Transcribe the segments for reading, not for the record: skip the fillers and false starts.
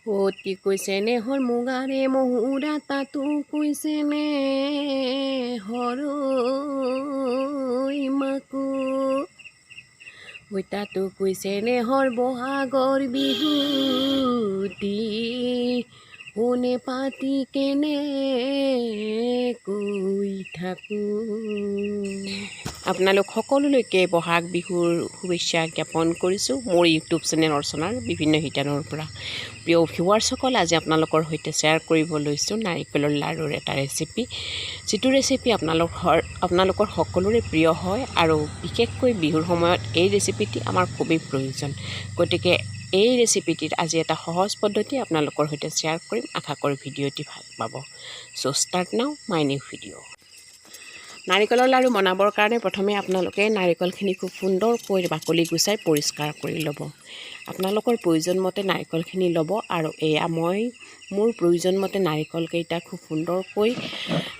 অতি কৈছে নেহৰ মুগাৰে মহুৰা তাতো কৈছে নেহৰ মাকো ঐ তাতো কৈছে নেহৰ বহাগৰ বিহুটি কোনে পাতি কেনে কৈ থাকোঁ। আপোনালোক সকলোলৈকে বহাগ বিহুৰ শুভেচ্ছা জ্ঞাপন কৰিছোঁ মোৰ ইউটিউব চেনেল অৰ্চনাৰ বিভিন্ন শিতানৰ পৰা। প্ৰিয় ভিউৱাৰ্ছসকল, আজি আপোনালোকৰ সৈতে শ্বেয়াৰ কৰিব লৈছোঁ নাৰিকলৰ লাড়ুৰ এটা ৰেচিপি, যিটো ৰেচিপি আপোনালোকৰ সকলোৰে প্ৰিয় হয় আৰু বিশেষকৈ বিহুৰ সময়ত এই ৰেচিপিটি আমাৰ খুবেই প্ৰয়োজন। গতিকে এই ৰেচিপিটিত আজি এটা সহজ পদ্ধতি আপোনালোকৰ সৈতে শ্বেয়াৰ কৰিম। আশা কৰোঁ ভিডিঅ'টি ভাল পাব। So start now my new video. নাৰিকলৰ লাড়ু বনাবৰ কাৰণে প্ৰথমে আপোনালোকে নাৰিকলখিনি খুব সুন্দৰকৈ বাকলি গুচাই পৰিষ্কাৰ কৰি ল'ব। আপোনালোকৰ প্ৰয়োজন মতে নাৰিকলখিনি ল'ব আৰু এয়া মই মোৰ প্ৰয়োজন মতে নাৰিকলকেইটা খুব সুন্দৰকৈ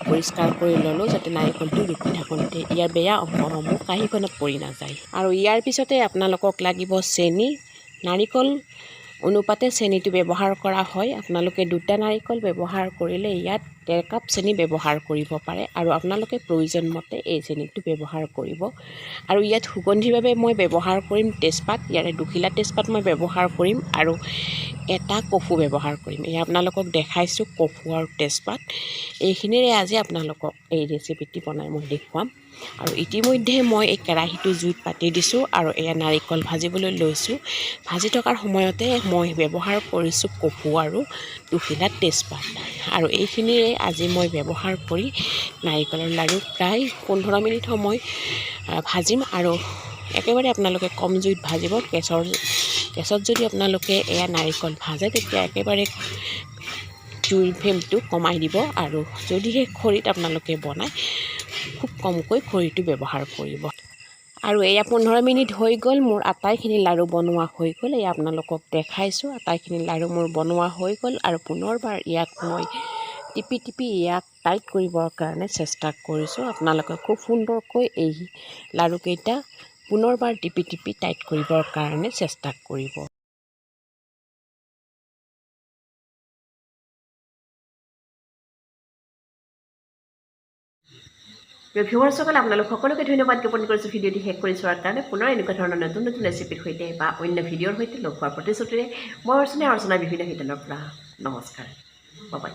পৰিষ্কাৰ কৰি ল'লোঁ, যাতে নাৰিকলটো ৰুকি থাকোঁতে ইয়াৰ বেয়া অংশসমূহ কাঁহীখনত পৰি নাযায়। আৰু ইয়াৰ পিছতে আপোনালোকক লাগিব চেনি। নাৰিকল অনুপাতে চেনিটো ব্যৱহাৰ কৰা হয়। আপোনালোকে দুটা নাৰিকল ব্যৱহাৰ কৰিলে ইয়াত 1.5 কাপ চেনি ব্যৱহাৰ কৰিব পাৰে আৰু আপোনালোকে প্ৰয়োজন মতে এই চেনিটো ব্যৱহাৰ কৰিব। আৰু ইয়াত সুগন্ধিৰ বাবে মই ব্যৱহাৰ কৰিম তেজপাত। ইয়াৰে দুখিলা তেজপাত মই ব্যৱহাৰ কৰিম আৰু এটা কফু ব্যৱহাৰ কৰিম। এয়া আপোনালোকক দেখাইছোঁ কফু আৰু তেজপাত। এইখিনিৰে আজি আপোনালোকক এই ৰেচিপিটি বনাই মই দেখুৱাম। আৰু ইতিমধ্যে মই এই কেৰাহীটো জুইত পাতি দিছোঁ আৰু এয়া নাৰিকল ভাজিবলৈ লৈছোঁ। ভাজি থকাৰ সময়তে মই ব্যৱহাৰ কৰিছোঁ কফু আৰু দুখিলা তেজপাত আৰু এইখিনিৰে আজি মই ব্যৱহাৰ কৰি নাৰিকলৰ লাড়ু প্ৰায় 15 মিনিট সময় ভাজিম। আৰু একেবাৰে আপোনালোকে কম জুইত ভাজিব। গেছত যদি আপোনালোকে এয়া নাৰিকল ভাজে, তেতিয়া একেবাৰে জুইৰ ফ্লেমটো কমাই দিব আৰু যদিহে খৰিত আপোনালোকে বনায়, খুব কমকৈ খৰিটো ব্যৱহাৰ কৰিব। আৰু এয়া 15 মিনিট হৈ গ'ল, মোৰ আটাইখিনি লাড়ু বনোৱা হৈ গ'ল। এয়া আপোনালোকক দেখাইছোঁ, আটাইখিনি লাড়ু মোৰ বনোৱা হৈ গ'ল। আৰু পুনৰবাৰ ইয়াক মই টিপি টিপি ইয়াক টাইট কৰিবৰ কাৰণে চেষ্টা কৰিছোঁ। আপোনালোকে খুব সুন্দৰকৈ এই লাড়ুকেইটা পুনৰবাৰ টিপি টিপি টাইট কৰিবৰ কাৰণে চেষ্টা কৰিব। প্ৰিয় ভিউৱাৰ্ছসকল, আপোনালোক সকলোকে ধন্যবাদ জ্ঞাপন কৰিছোঁ ভিডিঅ'টি শেষ কৰি চোৱাৰ কাৰণে। পুনৰ এনেকুৱা ধৰণৰ নতুন নতুন ৰেচিপিৰ সৈতে বা অন্য ভিডিঅ'ৰ সৈতে লগ হোৱাৰ প্ৰতিশ্ৰুতিৰে মই অৰ্চনা, অৰ্চনাৰ বিভিন্ন শিতানৰ পৰা নমস্কাৰ, বাই।